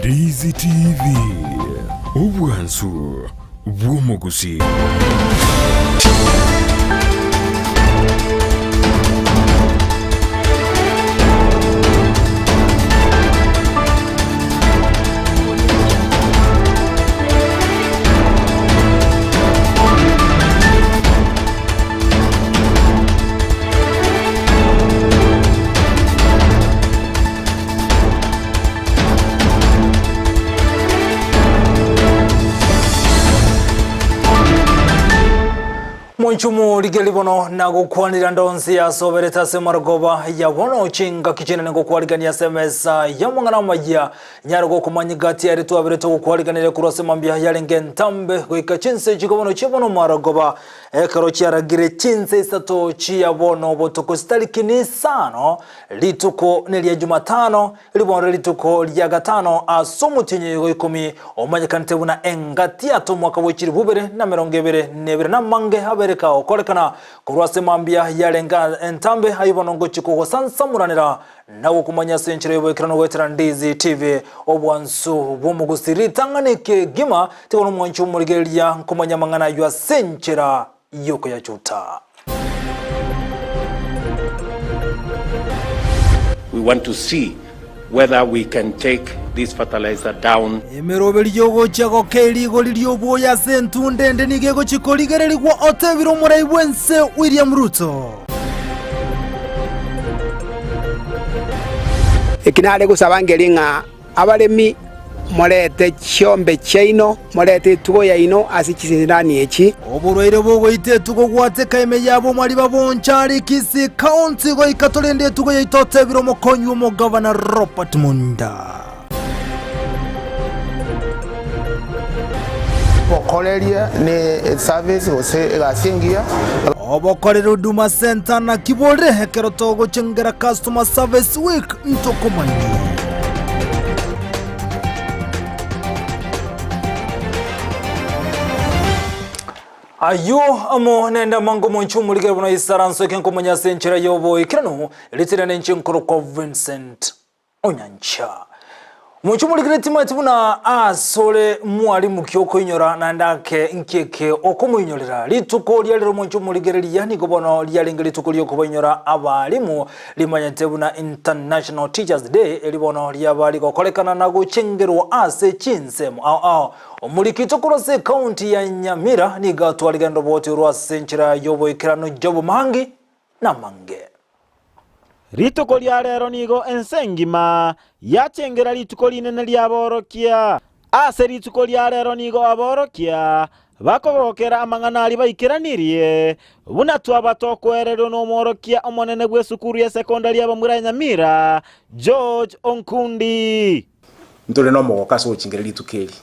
Ndizi TV, obwansu bw'omogusii. Monchumu rigeri bono nagokwanera ndonsi asoberete ase marogoba ya bono chingaki chinene ngokwarigania ase emesa y'amang'ana amayia Nyare gokomanya egati yaria twabere togokwariganera korwa ase mambia yarenge entambe goika chinsa echi bono chia bono marogoba, ekero chiaragire chinsa isato chia bono botuko chitariki nisano, rituko neria Jumatano, ribono rituko ria gatano ase omotienyi oyo ikomi, omanyekanete buna engati ase omwaka bwe chilifu ibere na emerongo ebere na ebere namange abere kagokorekana korwa ase mambia yarenge entambe ayio bono ngochia kogosansamoranera Na gokomanya ase enchera y'oboikeranu goetera Ndizi TV, obwansu bw'omogusi ritang'ani kegima, tiga nomwanchi omorigereria nkomanya amang'ana ayio ase enchera y'okoyachuta. We want to see whether we can take this fertilizer down. Emeroberi y'ogochia gokea rigori ri'obuya ase entunda ende nigo egochia korigererigwa, otebire omorai bw'ense William Ruto. Eki nare gosaba nkeri ng'a abaremi morete chiombe chiaino, morete etugo yaino ase chisindani echi. Oborwaire bogoita etugo gwateka ime yabo omwariba Bonchari, Kisii County goika torende etugo yaito otebire omokonyi omogavana Robert Munda. Bokorerie ne service gose egasi engiya. Obokoreri Huduma Centre naki bore ekero togochengera Customer Service Week ntokomanyie. Ayio amo nende amange omonche omorikere buna isaranso eke nkomanya ase enchera y'oboikeranu, ritina nenche nkorokwa Vincent Onyancha. Omonche omorikire timanyeti buna asore mwalimu ki okoinyora naende ake nki eke okomoinyorera. Rituko riarire omonche omorigereria nigo bono riarenge rituko riokobainyora abalimu rimanyete buna International Teachers Day eri bono riaba rigokorekana na gochengerwa ase chinsemo ao ao. Omorikito korwa ase ekaunti ya Nyamira nigo atwarigane roboti orwo ase enchera y'oboikeranu Job Mahangi namange. Rituko ria rero nigo ense engima yachengera rituko rinene ri'aborokia. Ase rituko ria rero nigo aborokia bakogokera amang'ana aria baikeranirie, buna twaba tokoererwa nomworokia omonene bw'esukuru ya sekondari y'abamura ya Nyamira, George Onkundi. Ntore nomogoko ase ogochengera rituko eri.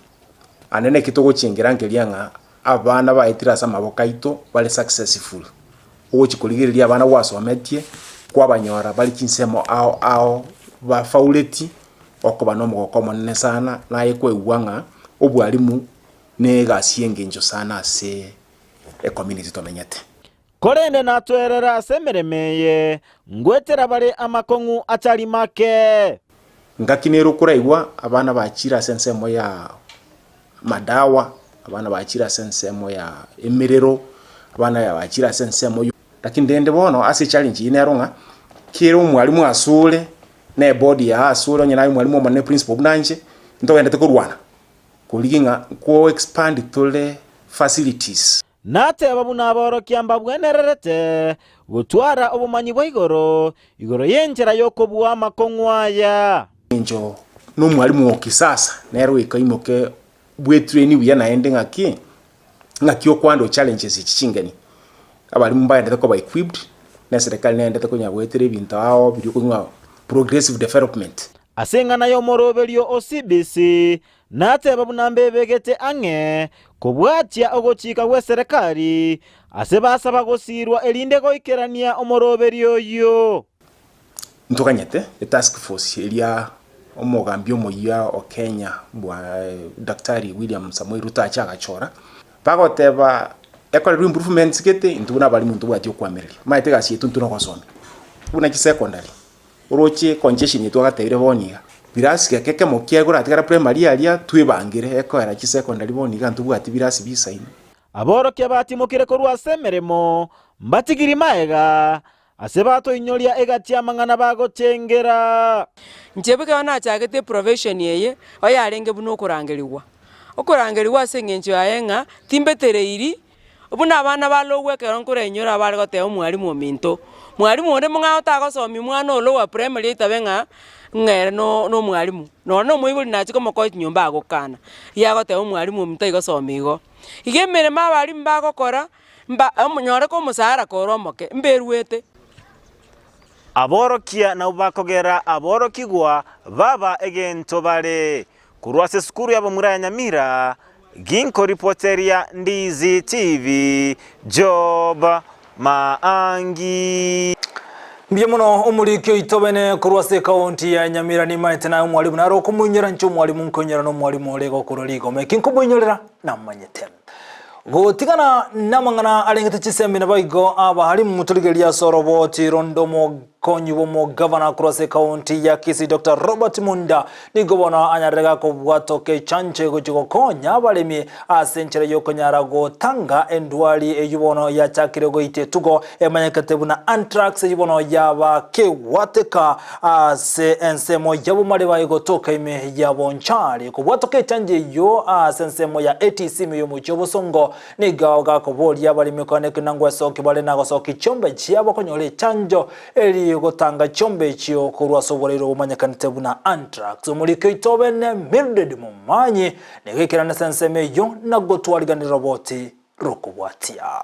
Ande naki togochengera nkeria ng'a abana baetire ase amaboko aito bare successful. Ogochia korigereria abana gwasometie, kwabanyora bare chinsemo ao ao bafauleti, okoba na omogoko omonene sana, naye kwaigwa ng'a obwalimu na egasi y'engencho sana ase ecommunity tomenyete. Korende natwerere ase emeremo eye, ngwetera bare amakong'u atari make. Ngaki nere okoraigwa abana bachire ase ensemo ya madawa, abana bachire ase ensemo ya emerero, abana bachire ase ensemo yo. Lakini rende bono ase echallenge eyio nero ng'a kera omwalimu asure na eboard yaye asure onye naye omwalimu omonene principal buna inche, ntogenderete korwana korigia ng'a nko expand tore facilities. Nateba buna aborokia mbabwenererete gotwara obomanyi bwa igoro, igoro y'enchera y'okobua amakong'u aya. Engencho nomwalimu o kisasa nere goika oimoke bwetraini buya naende ng'aki, ng'aki okohandle challenges echi chingeni. Abalimu mbaendete koba equipped, na eserekari neyendete konya goetera ebinto ao biria okonywa progressive development. Ase eng'ana y'omoroberio o CBC, Nateba buna mbebegete ang'e kobwatia ogochika gw'eserekari ase basaba gosiirwa erinde goikerania omoroberio oyio. Ntoganyete etask force eria omogambi omoyia o Kenya bwa Daktari William Samoei Ruto ache agachora, bagoteba ekorerwe improvements gete intwe buna abalimu ntobwati okoamereria. Omanyete egasi yaito intwe nogosomia buna chisecondary, oroche congestion eye twagatebirie bono iga. Birasi geke ekemo kiaye koratigara primary aria twebangere ekoera chisecondary bono iga ntobwati birasi bisaine. Aborokia batimokire korwa ase emeremo, mbatigiri magega, ase batoinyoria egati y'amang'ana bagochengera. Inche ekero nachagete eprofession eye, oyarenge buna okorangerigwa. Okorangerigwa ase eng'encho yaye ng'a timbetereiri Buna abana ba Logu ekero nkorenyora abare goteba omwalimu ominto, mwalimu onde mong'ao tagosomia omwana o lower primary oitabe ng'a ng'a ere no nomwalimu. Nonye na omoibori nachia komokonya chinyomba agokana, riria agoteba omwalimu ominto aigosomia igo. Igo emeremo abalimu bagokora, mba omonyore ko omosara kore omoke, mberwete. Aborokia nabwo bakogera aborokigwa baba egento bare. Korwa ase esukuru y'abamura ya Nyamira, ginkoripoteria Ndizi TV, Job Maangi. Mbuya mono omoriki oito bene korwa ase ekaunti ya Nyamira nimaete naye omwalimu naro okomoinyora inche omwalimu nkoinyora nomwalimu ore gokorwa rigoma eki nkomoinyorera namanyete. Gotigana namang'ana arengete chisemi naboigo abaharimu torigereria ase oroboti ronde omokonyi bw'omogavana korwa ase ekaunti ya Kisii Doctor Robert Munda nigo bono anyarire gakobwatoka echancho egochia gokonya abaremi ase enchera yokonyara gotanga endwari eyio bono yachakire goita etugo emanyekete buna anthrax eyio bono yaba kegwateka Ase ensemo y'abomariba egotoka ime ya Bonchari, kobwatoka echanjo eyio ase ensemo ya ATC ime y'omochie obosongo, nigo gakoboria abaremi koanekwa nangwa esoki bare na gosokia chiombe chiabo konyora echanjo eri gotanga chiombe echio korwa ase oboraire obomanyekanete buna anthrax. Omoriki oito obene Mildred Momanyi nigo aikerane ase ensemo eyio na gotwariganera roboti rokobwatia.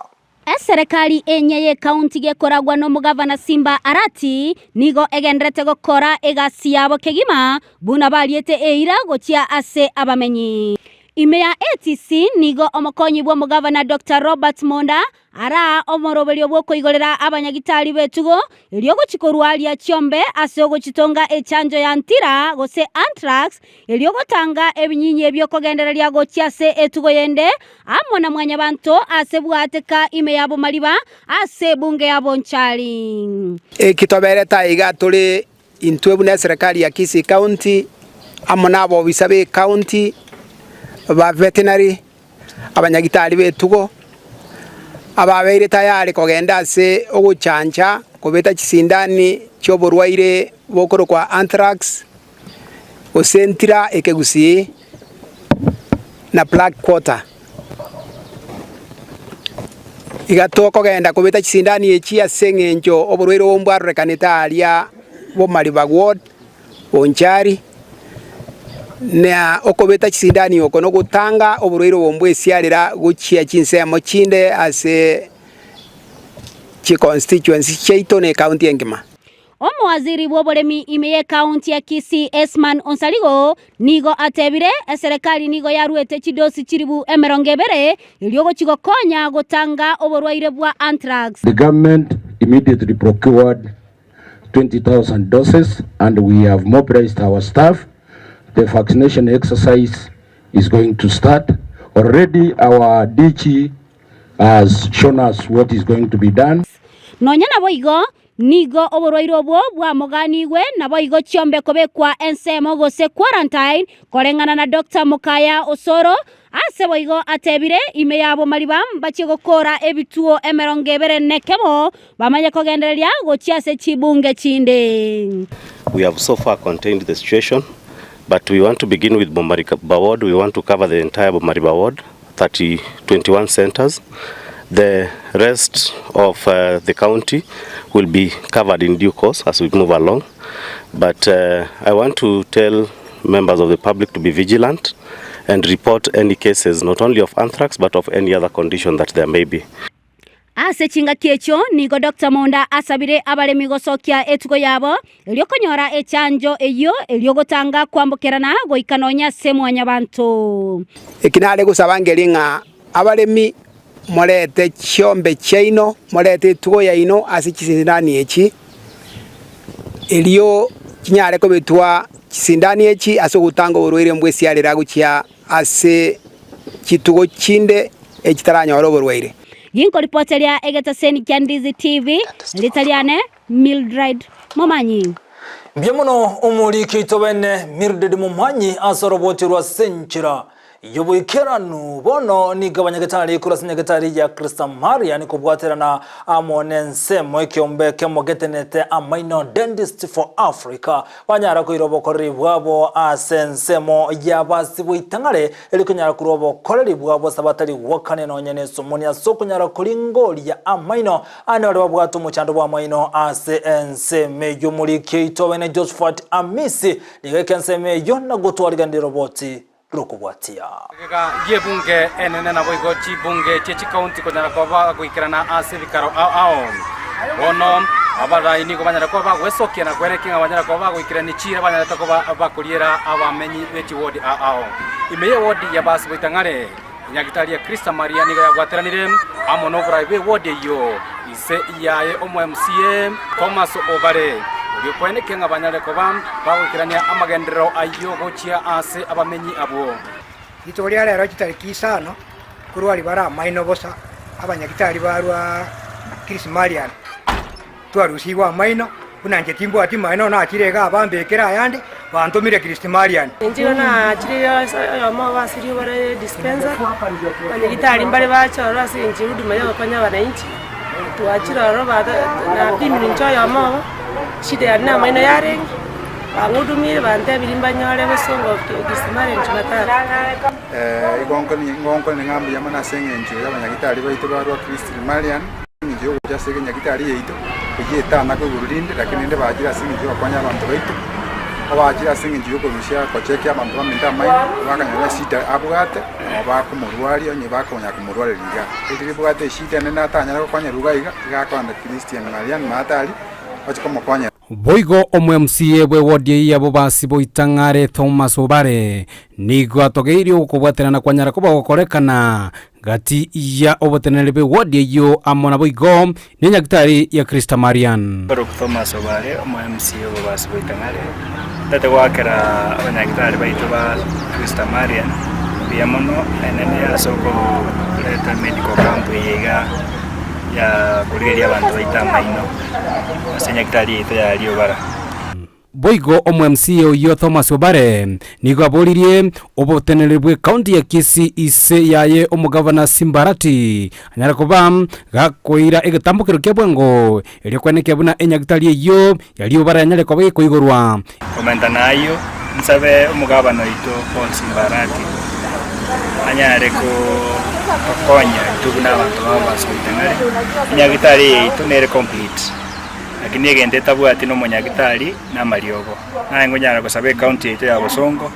Eserekari enye y'ekaunti gekoragwa nomogavana Simba Arati nigo egenderete gokora egasi yabo kegima buna bariete eira gochia ase abamenyi. Ime ya ATC nigo omokonyi bw'omogavana Doctor Robert Monda araa omoroberio bw'okoigorera abanyagitari b'etugo erio gochi korwaria chiombe ase ogochitonga echanjo ya ntira gose anthrax erio gotanga ebinyinyi ebio kogendereria gochia ase etugo yende amo na mwanyabanto ase bwateka ime ya bomariba ase ebunge ya Bonchari. Eki toberete aiga tore intwe buna eserekari ya Kisii County amo na abobisa be county, ba veterinary, abanyagitari b'etugo, ababeire tayari kogenda ase ogochancha kobeta chisindani chi'oborwaire bokorokwa anthrax, gose entira ekegusii, na black quarter. Iga tokogenda kobeta chisindani echi ase eng'encho oborwaire obo mbwarorekanete aria bomariba ward, Bonchari, na okobeta chisindani oko nogotanga oborwaire obo mbwesiarera gochia chinsemo chinde ase chiconstituency chiaito na ecounty engima. Omowaziri bw'oboremi ime y'ekaunti ya Kisii Esman Onsarigo nigo atebire eserekari nigo yaruete chidosi chiribu emerongo ebere erio gochi gokonya gotanga oborwaire bwa anthrax. The government immediately procured 20,000 doses and we have mobilized our staff. The vaccination exercise is going to start. Already our DG has shown us what is going to be done. Nonya naboigo, Nigo oborwaire obwo bwamoganigwe, naboigo chiombe kobekwa ensemo gose quarantine, koreng'ana na Doctor Mokaya Osoro. Ase boigo atebire, ime yabo mariba mbachie gokora ebituo emerongo ebere nekemo, bamanye kogendereria gochia ase chibunge chinde. We have so far contained the situation but we want to begin with Bomariba ward, we want to cover the entire Bomariba ward. 30, 21 centers. The rest of uh, the county will be covered in due course as we move along. But uh, I want to tell members of the public to be vigilant and report any cases not only of anthrax but of any other condition that there may be. Ase chingaki echio nigo Doctor Monda asabire abaremi gosokia etugo yabo erio konyora echanjo eyio erio gotanga kwambokerana goika nonya ase mwanyabanto. Eki nare gosaba nkeri ng'a abaremi morete chiombe chiaino, morete etugo yaino ase chisindani echi, erio chinyare kobetwa chisindani echi ase ogotanga oborwaire mbw'esiarera gochia ase chitugo chinde echitaranyore oborwaire. Ginkoripoteria egetaseni kia Ndizi TV, Rita riane Mildred Momanyi. Mbuya mono omoriki oito bene Mildred Momanyi ase oroboti rwa Senchera y'oboikeranu. Bono nigo abanyagetari korwa ase nyagetari ya Christamarian kobwaterana amo nensemo ekeombe ekemo getenete amaino Dentist for Africa banyara koira obokoreri bwabo ase ensemo y'abasibwa itang'are Erio konyara korwa obokoreri bwabo ase abatari gwakania nonya nesomoni ase okonyara koringoria amaino ande baria babwate omochando bw'amaino ase ensemo eyio. Omoriki oito bene Josphat Amisi nigo aika ensemo eyio na gotwariganera roboti rokobwatia. Magega y'ebunge enene naboigo chibunge chie chikaunti konyara koba bagoikerana ase ebikaro ao ao. Bono abarai nigo banyara koba bagwesokia na kwerekia ng'a banyara koba bagoikerania chiira banyarete koba bakoriera abamenyi be chiwodi ao ao. Ime y'ewodi ya Basi-Boitang'are, enyagitari ya Christa Maria nigo yabwateranire amo noborai bw'ewodi eyio, ise yaye omo-MCA Thomas Obare, oria okwenekia ng'a banyare koba bagoikerania amagenderero ayio gochia ase abamenyi abwo. Rituko ria rero chitariki isano korwa ribara amaino bosa, abanyagitari barwa Chrismarian. Twarusigwe amaino, buna inche timbwati maino, nachire iga abambekere ayande, bantomire Kristimariani. Inche igo nachire ase oyomo obo ase rioba ria dispenser, abanyagitari mbare bache ororo ase eng'encho ya huduma ya ogokonya abananchi, twachire ororo bata napimirwe inche oyomo obo, shida yane na amaino yarenge, bang'udumirie bantebirie mbanyore bosongo Kristimarian jumatatu. Igo nkonkone ng'a mbuya mono ase eng'encho y'abanyagitari baito barwa Kristimarian. Engencho y'ogocha ase enyagitari yaito eyio etanakwe igoro rinde, lakini rende bachire ase engencho y'ogokonya abanto baito, abachire ase engencho y'okorusia gochekia abanto baminto amaino, bakanyora eshida abwate, nabo bakomorwaria onye bakonya komorwareria iga. Eri ribwate eshida enene atanyare gokonyerwa iga iga, iga akoenda Christian Marian maate aria, bache komokonyera. Boigo omo-MCA bw'ewodi eyio ya Bobasi Boitang'are Thomas Obare nigo atogeirie ogokobwaterana kwanyara koba gokorekana gati ya oboteneneri bw'ewodi eyio amo naboigo nenyagitari ya Christa Marian. Korokwa Thomas Obare, omo-MCA o Bobasi Boitang'are, ntete goakera abanyagitari baito ba Christa Marian mbuya mono enene ase okoreta medical camp eye iga ya korigereria abanto baito amaino. ase nyagetari yaito ya riobara. Boigo omo-MCA oyio Thomas Obare nigo aboririe oboteneneri bw'ecounty ya Kisii ise yaye omogavana Simba Arati anyare koba gakoira egetambokero kia bwango erio kwenekia buna enyagitari eyio ya riobara yanyare koba gekoigorwa. Komenta nayio, nsabe omogabana oito Paul Simba Arati anyare gotokonya intwe buna abanto ba Abasoitang'are. Enyagitari eye yaito nere complete, lakini egento etabwati na omonyagitari na amariogo. Naye nkonyara gosaba ecounty yaito ya Bosongo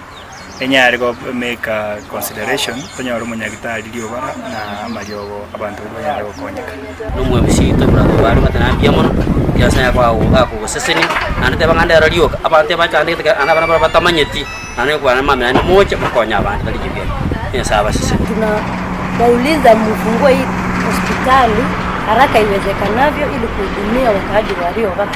enyare go make a consideration tonyore omonyagitari riobara na amariogo abanto baria banyare gokonyeka. Nomwebisi oito Brother Obare ng'a tari mbuya mono, ekiagera ase onye gakogosesenia, naende teba ng'a ndero rioka, abanto ebachandegete ekero naende abana baria batamanyeti, naende nkwana mambia naende moche mokonye abande tari chibiacha. Nyasaye abasesenie. Tunawauliza mfungue hii hospitali haraka iwezekanavyo ili kuhudumia wakaaji wa Rioba,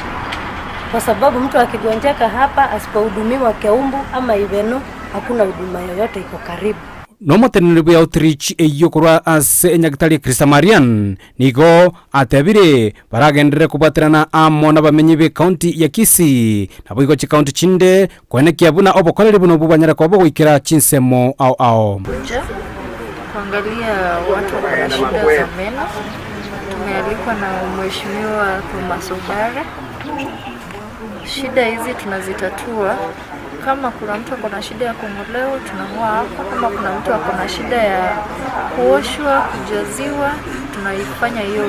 kwa sababu mtu akigonjeka hapa asipohudumiwa Keumbu ama Ibeno hakuna huduma yoyote iko karibu. Nomoteneneri bwe outreach eyio korwa ase enyagitari ya Christa Marian nigo atebire baragenderere kobwaterana amo nabamenyi be county ya Kisii naboigo chicounty chinde koenekia buna obokoreri buna obwo bwanyare koba bogoikera chinsemo ao ao. Kuja kuangalia watu wako na shida za meno. Tumealikwa na Mheshimiwa Thomas Obare. Shida hizi tunazitatua. Kama kuna mtu ako na shida ya kung'olewa tunang'oa hapa. Kama kuna mtu ako na shida ya kuoshwa, kujaziwa, tunaifanya hiyo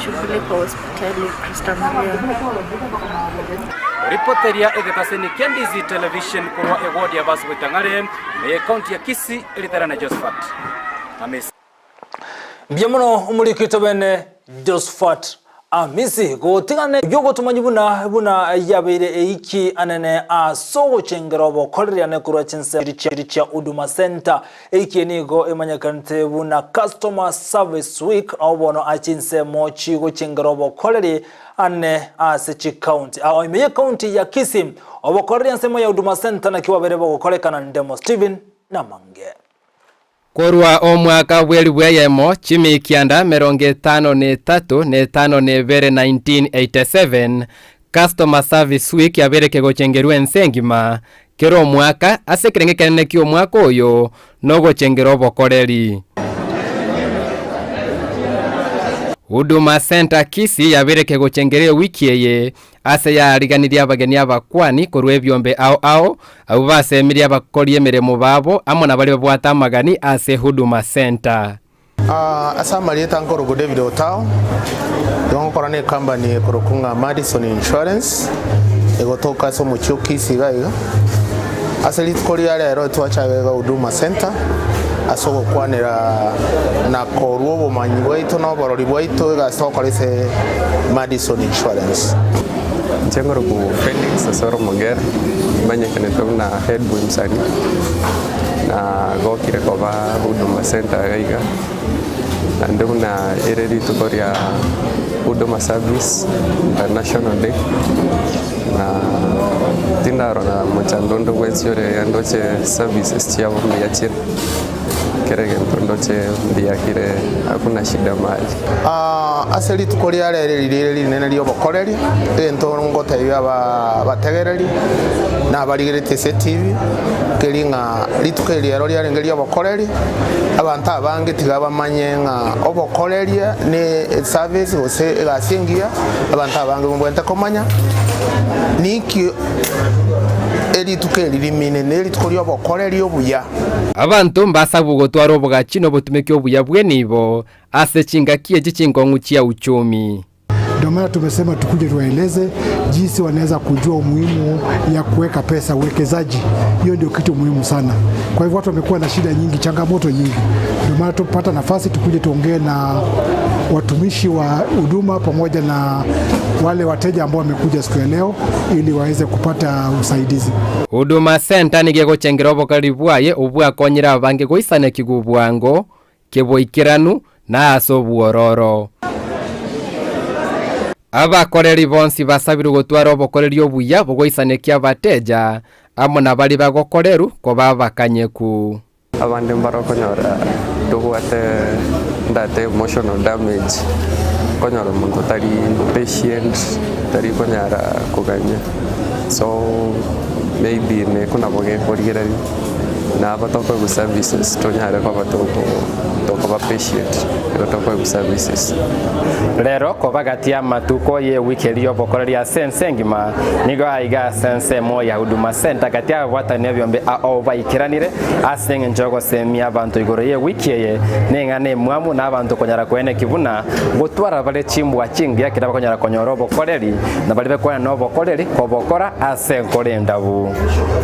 shughuli kwa hospitali Christa Maria. Ripoteria egetaseni kia Ndizi Television korwa eward ya Basi Boitang'are, ime y'ecounty ya Kisii, eritera na Josephat Amisi. Mbuya mono omoriki oito bene Josephat Amisi gotigana yogotomanya buna buna yabeire eiki anene ase ogochengera obokoreriane korwa chinsemo chia Huduma Centre. Eiki eye nigo emanyekanete buna Customer Service Week ao bono ase chinsemo chigochengera obokoreri ane ase chikaunti. Ao ime y'ekaunti ya Kisii obokoreri ensemo ya Huduma Centre naki bwabeire bogokorekana Ndemo Stephen Namange. Korwa omwaka bw'elifu eyemo, chimikianda emerongo etano na etato, na etano na ebere, 1987, Customer Service Week yabeire kegochengerwa ense engima kera omwaka ase ekerenge ekenene ki'omwaka oyo nogochengera obokoreri. Huduma Centre Kisii yabeire kegochengera ewiki eye ase yaariganirie abageni abakwani korwa ebiombe ao ao abwo basemirie abakori emeremo babo amo na baria babwate amagani ase Huduma Centre. Ase amarieta nkorokwa David Otao, igo ngokora ne ecompany ekorokwa ng'a Madison Insurance, egotoka ase omochie o Kisii iga iga. Ase rituko ria rero etwachaka iga Huduma Centre ase ogokwanera na korwa obomanyi bwaito na oborori bwaito egasi togokora ase Madison Insurance. Inche nkorokwa Felix Osoro Omogere, manyekanete buna Headboy Msanii, na gokire koba Huduma Centre iga iga, naende buna ere rituko ria Huduma Service International Day, na tindarora mochando onde bwensi ore iga ndoche services chiabo mbuya chire, kera egento ndoche mbuya kere hakuna shida mahali. Ase rituko ria rero eri rire rinene ri'obokoreri, egento ngotebia abategereri na abarigeretie ase etibi, nkeri ng'a rituko eri ero riarenge ri'obokoreri, abanto abange tiga bamanye ng'a obokoreria ne eservice gose egasi engiya, abanto abange mbabwenerete komanya ninki erituko eri rimine, nerituko ri'obokoreri obuya. Abanto mbasabwe gotwara obogachi na obotumeki obuya bw'enibo Ase chingaki echi chinkong'u chia uchumi. Ndio maana tumesema tukuje tuwaeleze jinsi wanaweza kujua umuhimu ya kuweka pesa, uwekezaji. Hiyo ndio kitu muhimu sana. Kwa hivyo watu wamekuwa na shida nyingi, changamoto nyingi, ndio maana tupata nafasi tukuje tuongee na watumishi wa huduma pamoja na wale wateja ambao wamekuja siku ya leo ili waweze kupata usaidizi. Huduma Centre nigo egochengera obokoreri bwaye obwakonyire abange goisanekigwa bwango keboikeranu na ase obwororo. Abakoreri bonsi basabirwe gotwara obokoreri obuya bogoisanekia abateja, amo na baria bagokorerwa koba abakanyeku. Abande mbare okonyora tobwate ndate emotional damage, okonyora omonto tari patient, tari konyara koganya, so maybe neko nabo gekorigereria. Na aba tokoegwa services tonyare koba toko tokoba patient ekero tokoegwa services. Rero koba gati y'amatuko y'ewiki eria y'obokoreri ase ense engima, nigo aiga ase ensemo ya Huduma Centre gati y'ababwatani ebiombe ao baikeranire ase engencho y'ogosemia abanto igoro y'ewiki eye neng'ana emwamu na abanto konyara koeneki buna gotwara bare chimbwa chingiya kera bakonyara konyora obokoreri na baria bekwana nobokoreri kobokora ase enkoro endabu.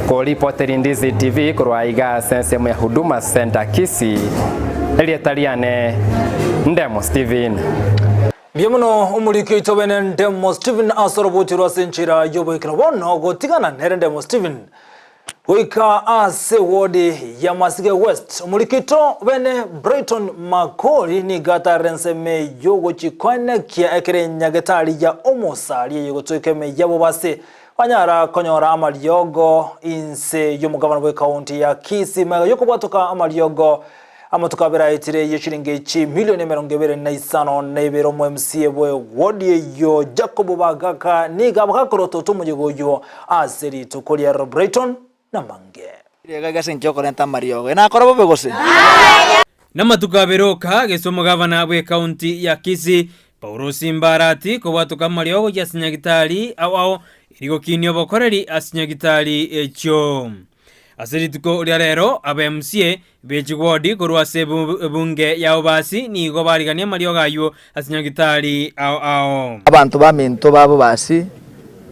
Koripoteri Ndizi TV korwa aiga ase ensemo ya Huduma Centre Kisii, erieta riane Ndemo Steven. Mbuya mono omoriki oito bene Ndemo Steven ase orobochi rwase enchera y'oboikera bono gotigana nere Ndemo Steven goika ase ward ya Masige West. Omoriki oito bene Brighton Makori nigo atarire ensemo y'ogochi koenekia ekere nyagetari ya omosari eye gotoika ime y'abobasi Banyara konyora amariogo inse y'omogabana bw'ekaunti ya Kisii magega y'okobwatoka amariogo amatuko abere aetire ye chiringi chimilioni 25 omo MCA bwe ward eyio Jacob Bagaka nigo abagakorotota omoyega oyio ase rituko ria Brighton namange. Iga ase enchera okorenta amariogo, Inakore bobe gose? Namatuko abere oka gese omogavana bw'ekaunti ya Kisii, Paul Simba Arati kobwatoka amariogo ase nyagitari ao ao eri gokinia obokoreri ase nyagitari echio. Ase rituko ria rero aba MCA be chiwodi korwa ase ebunge ya Obasi nigo barigania amariogo ayio ase nyagitari ao ao. Abanto baminto ba Bobasi,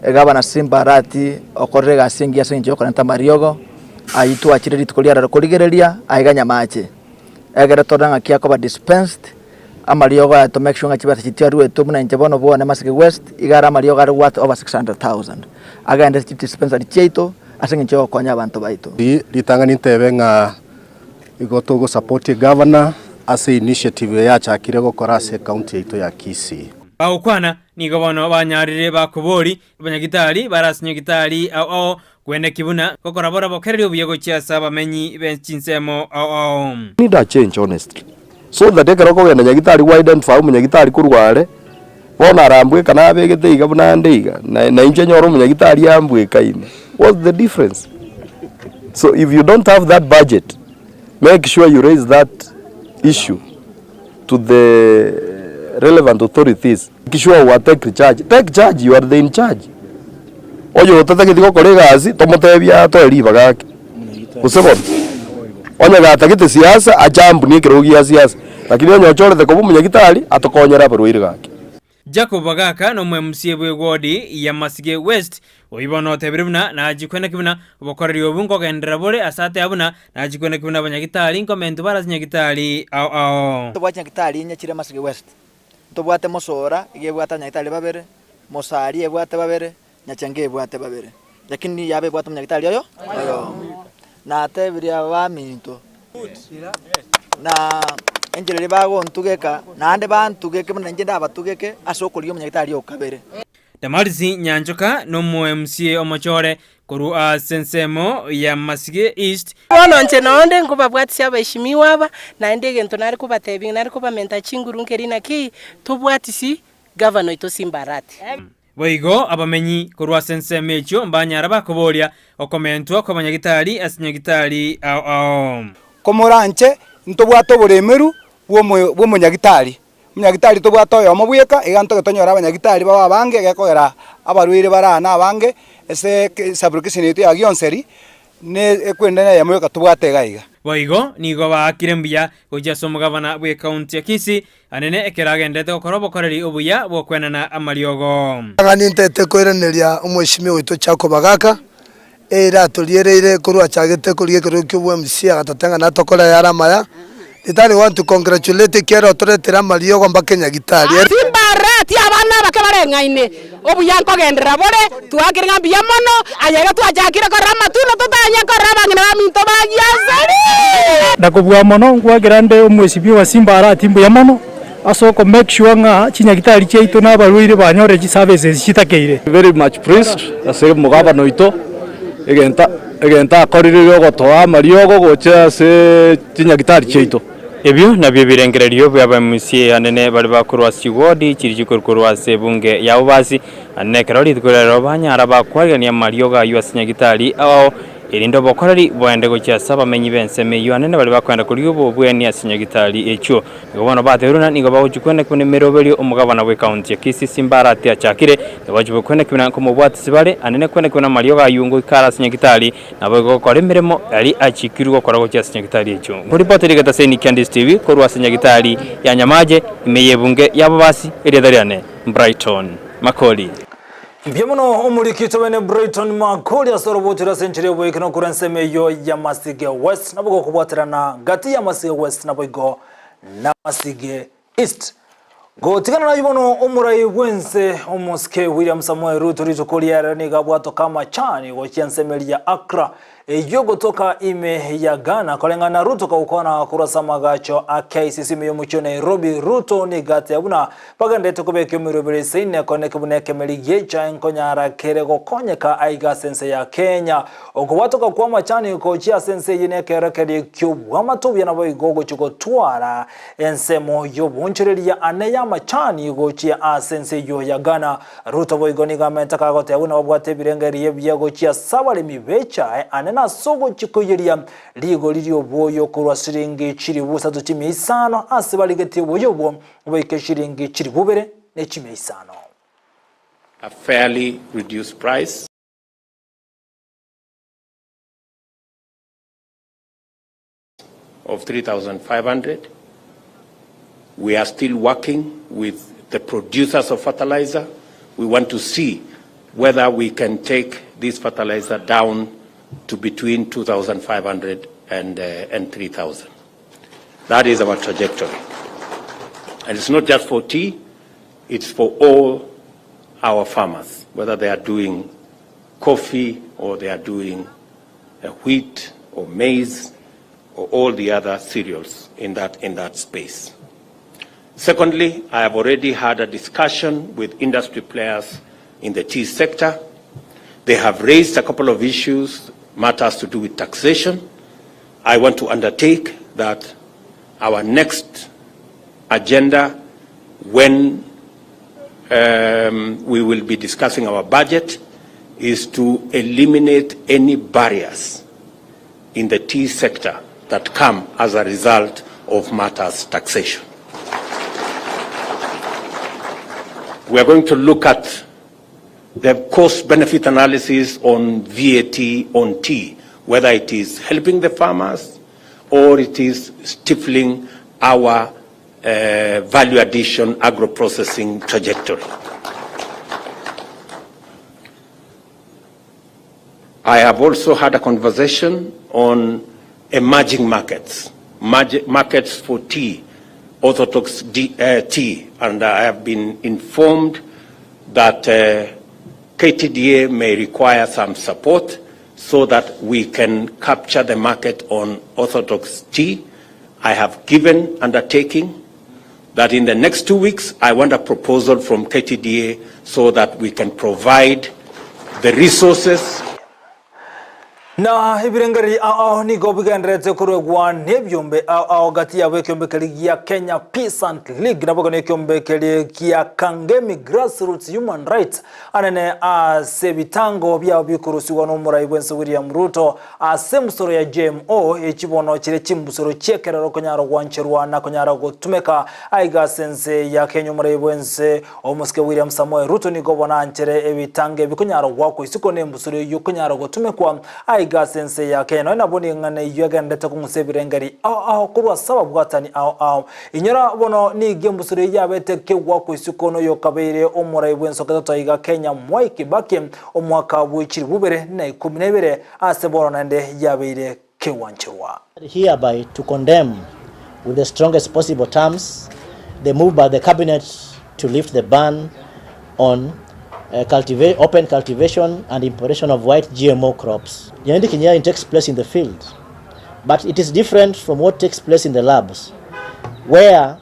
egavana Simba Arati okorire egasi engiya ase engencho y'okorenta amariogo ayio twachire rituko ria rero korigereria aiga Nyamache. Egere torore ng'aki akoba dispensed, amariogo aya to make sure ng'a chibesa chiria chiaruetwe buna inche bono bwane Maseke West, iga are amariogo are worth over 600,000 agende chidispensary chiaito ase engencho y'ogokonya abanto baito. Ritang'ani ntebe ng'a igo togo support egavana ase initiative eye achakire gokora ase ecounty yaito ya Kisii. Bagokwana, nigo bono banyarire bakobori abanyagitari bare ase nyagitari ao ao kweneki buna gokora borobokereria obuya gochia ase abamenyi be chinsemo ao ao. Need a change honestly so that ekero okogenda nyagitari gwa identify omonyagitari korwa are. Bono arambweka nabegete iga buna ande iga, na na inche nyore omonyagitari ambwekaine, what's the difference? So if you don't have that budget, make sure you raise that issue to the relevant authorities. Make sure wa take charge, take charge, you are the in charge. Oyo otatageti gokora egasi, tomotebie atoe ribaga ake, gose bono? Onye gatagete siasa, achambunie ekerogo gia siasa, lakini onye ochorete koba omonyagitari, atokonyere abarwaire gake. Jacob Bagaka nomwemusie bw'ewodi ya Masige West, oyio bono otebire buna nachie kweneki buna obokoreri obo nkogenderera bore ase ateba buna nachie kweneki buna abanyagitari nkomentwa bare ase nyagitari ao ao. Tobwate nyagitari inye chire Masige West, ntobwate Mosora iga ebwate abanyagitari babere, Mosari ebwate babere, Nyachenge ebwate babere, lakini yaba ebwate omonyagitari oyo oyomo. Natebirie abaminto, na enchera eria bagontugeka, naende bantugeke buna inche ndabatugeke ase okorigia omonyagitari o kabere. Damaris Nyanchoka nomo-MCA omochore korwa ase ensemo ya Masige East. Bono inche nonde nkobabwatisia abaishimiwa aba, naende egento nare kobatebia nare kobamenta chinguru nkeri naki, tobwatisi gavana oito Simba Arati. Boigo abamenyi korwa ase ensemo echio mbanyara bakoboria okomentwa kw'abanyagitari ase nyagitari ao ao. Komoranche ntobwate oboremeru bw'omonyagitari. Omonyagitari tobwate oyomo bweka, iga ntoge tonyore abanyagitari babe abange gekogera abarwaire bare aa nabange ase esublocation yaito ya Gionseri ne ekwende neyemo yoka tobwate iga iga. Boigo nigo baakire mbuya gochia ase omogabana bw'ekaunti ya Kisii Anene ekero agenderete gokora obokoreri obuya bw'okwenana amariogo. Ng'a nintete koiraneria omweshimiwa oito Jacob Agaka, eira atoriereire korwa achagete korigia ekerogo kia obwa-MC agatotebia ng'a natokore ayare amaya. Ritani want to congratulate ekiagera otoretire amariogo mpaka enyagitari. Timbareti abana abake bareng'aine, obuya nkogenderera bore, twaakire ng'a mbuya mono, aye iga twachakire korora amatunda totanya korora abang'ina baminto bagiaseri. Na kobua mono nkwakera nde omwesibia Simba Arati mbuya mono ase oko make sure ng'a chinyagitari chiaito na abarwaire banyorire chiservices chitakeire. Very much pleased ase omogabana oito egento egento akorire giogotoa amariogo gocha ase chinyagitari chiaito. Ebio nabio ebirengererio bi'abamusie anene baria bakorwa ase chiwodi chiria chikorwa ase ebunge ya Bobasi, anene ekero rituko riarero banyara bakwarigania amariogo ayio ase nyagitari ao Erinde obokoreri boende gochia ase abamenyi b'ensemo eyio anene baria bakoenda korigia obobweni ase nyagitari echio. Nigo bono batebiirwe ng'a nigo bagochia kwenekigwa nemeroberio omogabana bw'ekaunti ya Kisii Simba Arati achakire, nigo bagochia kwenekigwa na nkomobwatisi bare anene kwenekigwa namariogo ayio ngoika are ase nyagitari, naboigo gokora emeremo aria achikirwe gokora gochia ase nyagitari echio. Nkoripoti rigeta ase Nikiandis TV korwa ase nyagitari ya Nyamache ime y'ebunge ya Bobasi, erieta riane Brighton Makori. Mbuya mono omoriki tobene Brighton Makori ase orobotero ase enchera y'oboikeno korwa ensemo eyio ya Masige West nabo gokobwaterana gati ya Masige West naboigo na Masige East. Gotigana nayio bono omorai bwense omosike William Samoei Ruto rituko riarero nigo abwatoka amachani gochia ensemo eria ya Accra Eyio gotoka ime ya Ghana koreng'ana Ruto kagokwana korwa ase amagacho a KICC ime y'omochie o Nairobi, Ruto nigo ateba buna bagenderete kobeka emeroberi eseine koneke buna ekemeri giecha nkonyara kere gokonyeka aiga ase ense ya Kenya. Okobwatoka kwa amachani gochia ase ense eyio nekerokerio ki'obwamate obuya naboigo gochia gotwara ensemo y'obonchoreria ane y'amachani gochia ase ense eyio ya Ghana. Ruto boigo nigo amente kagoteba buna babwate ebirengererio ebiya gochia ase abaremi b'echae ane na ase ogochia koiyeria rigori ri'oboyo korwa siringi chilifu isato chimia isano ase barigetie oboyo obwo boike chiringi chilifu ibere ne chimia isano. A fairly reduced price. Of 3,500. We are still working with the producers of fertilizer. We want to see whether we can take this fertilizer down to between 2,500 and, uh, and 3,000. That is our trajectory. And it's not just for tea, it's for all our farmers, whether they are doing coffee or they are doing uh, wheat or maize or all the other cereals in that, in that space. Secondly, I have already had a discussion with industry players in the tea sector. They have raised a couple of issues, matters to do with taxation. I want to undertake that our next agenda when um, we will be discussing our budget is to eliminate any barriers in the tea sector that come as a result of matters taxation. We are going to look at the cost benefit analysis on VAT on tea, whether it is helping the farmers or it is stifling our uh, value addition agro processing trajectory. I have also had a conversation on emerging markets, markets for tea, orthodox D, uh, tea, and I have been informed that uh, KTDA may require some support so that we can capture the market on orthodox tea. I have given undertaking that in the next two weeks, I want a proposal from KTDA so that we can provide the resources Na ebirengeri ao ao nigo bigendererete koruegwa nebiombe ao ao gati yabo ekiombe keria gia Kenya Peasant League naboigo nekiombe keria gia Kangemi Grassroots Human Rights anene ase ebitango biabo bikorusigwa nomorai bwense William Ruto ase embusuro ya GMO echibono chire chimbusuro chiekerero konyara gwancherwa na konyara gotumeka aiga ase ense ya Kenya omorai bwense Omosike William Samoei Ruto nigo bono anchere ebitango ebi konyara goakwa isiko nembusuro eyio konyara gotumekwa aiga ase ense ya Kenya. Nonya nabo ning'ana eyio egendererete kong'usa ebirengeri ao ao korwa ase ababwatani ao ao. Inyora bono nigo embusuro eyio yabete kegoakwa isiko noyokabeire omorai bw'ensoka etato aiga Kenya Mwai Kibaki omwaka bwe chilifu ibere na ikomi na ibere ase bono naende yabeire kegwancherwa. Hereby to condemn with the strongest possible terms the move by the cabinet to lift the ban on uh, cultiva open cultivation and importation of white GMO crops. Genetic engineering takes place in the field, but it is different from what takes place in the labs, where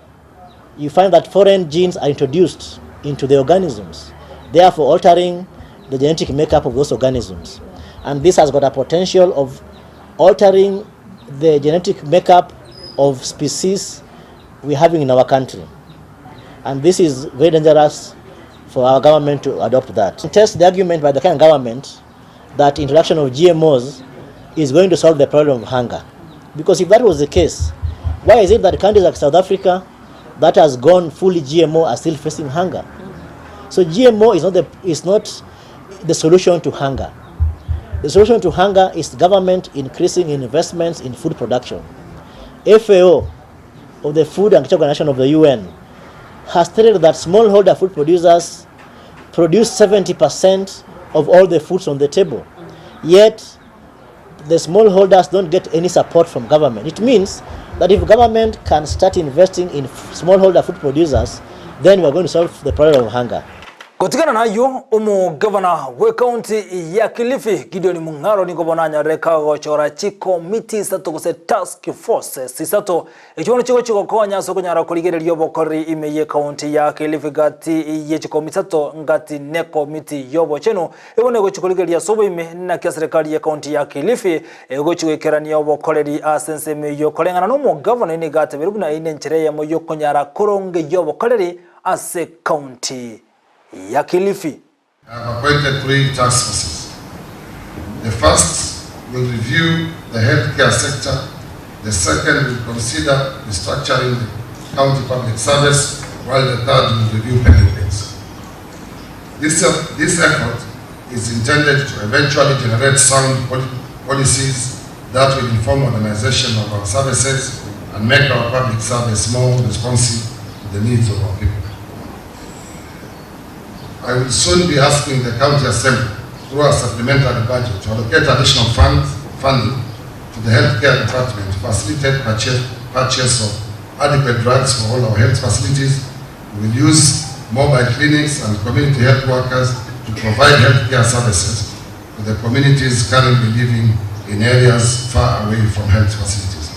you find that foreign genes are introduced into the organisms, therefore altering the genetic makeup of those organisms. And this has got a potential of altering the genetic makeup of species we're having in our country. And this is very dangerous for our government to adopt that. Test the argument by the current government that introduction of GMOs is going to solve the problem of hunger. Because if that was the case, why is it that countries like South Africa that has gone fully GMO are still facing hunger? So GMO is not the, is not the solution to hunger. The solution to hunger is government increasing investments in food production. FAO, of the Food and Agriculture Organization of the UN, has stated that smallholder food producers produce 70% of all the foods on the table. Yet, the smallholders don't get any support from government. It means that if government can start investing in smallholder food producers, then we are going to solve the problem of hunger. Gotigana nayio, omogavana bw'ekaunti ya Kilifi, Gideon Mung'aro nigo bono anyorire kagochora chikomiti isato gose task forces isato echio bono chigochi gokonya ase okonyara korigereria obokoreri ime y'ekaunti ya Kilifi gati ye chikomiti isato ngati nekomiti y'obochenu ebono egochi korigereria ase oboime naki eserekari y'ekaunti ya Kilifi egochi goikerania obokoreri ase ensemo eyio koreng'ana nomogavana nigo atebirie buna eyio nenchera eyemo yokonyara korongeyia obokoreri ase ekaunti ya Kilifi. I have appointed three task forces. The first will review the healthcare sector, the second will consider restructuring the county public service, while the third will review benefits. This, this effort is intended to eventually generate sound policies that will inform modernization of our services and make our public service more responsive to the needs of our people. I will soon be asking the County Assembly through a supplementary budget to allocate additional funds, funding to the healthcare department to facilitate purchase, purchase of adequate drugs for all our health facilities. We will use mobile clinics and community health workers to provide healthcare services to the communities currently living in areas far away from health facilities.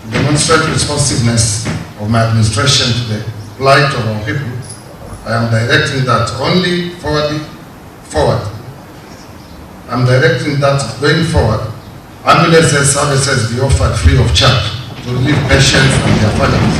To demonstrate responsiveness of my administration to the plight of our people, I am directing that only forward, forward. I'm directing that going forward, ambulances services be offered free of charge to relieve patients and their families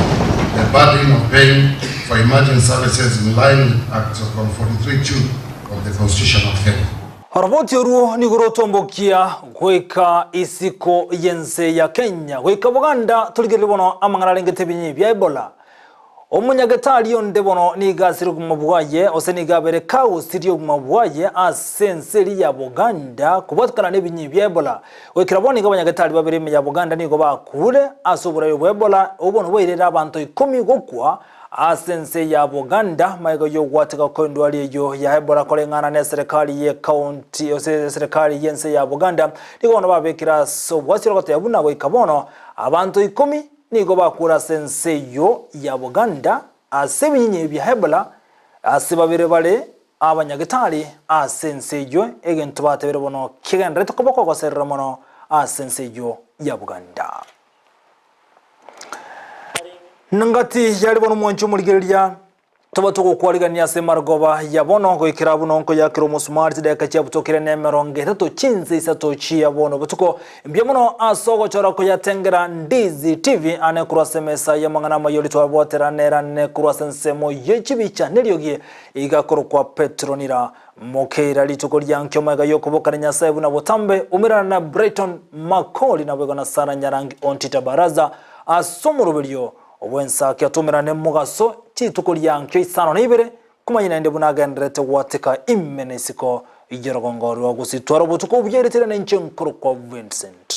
the burden of paying for emergency services in line with Article 43(2) of the Constitution of Kenya. Oroboti orwo nigo rotombokia goika isiko y'ense ya Kenya goika Buganda torigererie bono amang'ana arengete ebinyi bia Ebola. Omonyagetari onde bono nigo asire obogima bwaye, gose nigo abere kagosiria obogima bwaye ase ense eria ya Buganda kobwatekana nebinyi bia Ebola. Goikera bono nigo abanyagetari babere ime ya Buganda nigo bakure ase oboraio bwa Ebola, obwo bono bwairere abanto ikomi gokwa ase ense ya Buganda magega y'ogwateka kw'endwari eyio ya Ebola koreng'ana neserekari ye county gose eserekari y'ense ya Buganda nigo bono babekire ase obwasire goteba buna goika bono abanto ikomi Nigo bakure ase ense eyio ya Buganda ase ebinyinyi bia Ebola, ase babere bare abanyagetari ase ense eyio, egento batebire bono kegendererete koba kogoserera mono ase ense eyio ya Buganda. Ngati yare bono omwanchi omorigereria Tobe togokwarigania ase marogoba ya bono goikera abwo nonko yakera omosumari chidakika chiabutokire nemerongo etato chinsa isato chia bono botuko. Mbuya mono ase ogochora koyatengera Ndizi TV ane korwa ase emesa y'amang'ana amayori twabwaterane korwa ase ensemo ye chibicha neriogi iga korokwa Petronira Mokeira rituko ria nkio magega y'okobokana Nyasae buna botambe umerana na Brighton Makori naboigo na Sarah Nyarangi Ontita Baraza ase omoroberio Obw'ensake atomerane mogaso chituko riankio isano na ibere, komanya naende buna agendererete gwateka ime na isiko y'orogongo rwa gusii. Twara obotuko obuya eritera nenche nkorokwa Vincent.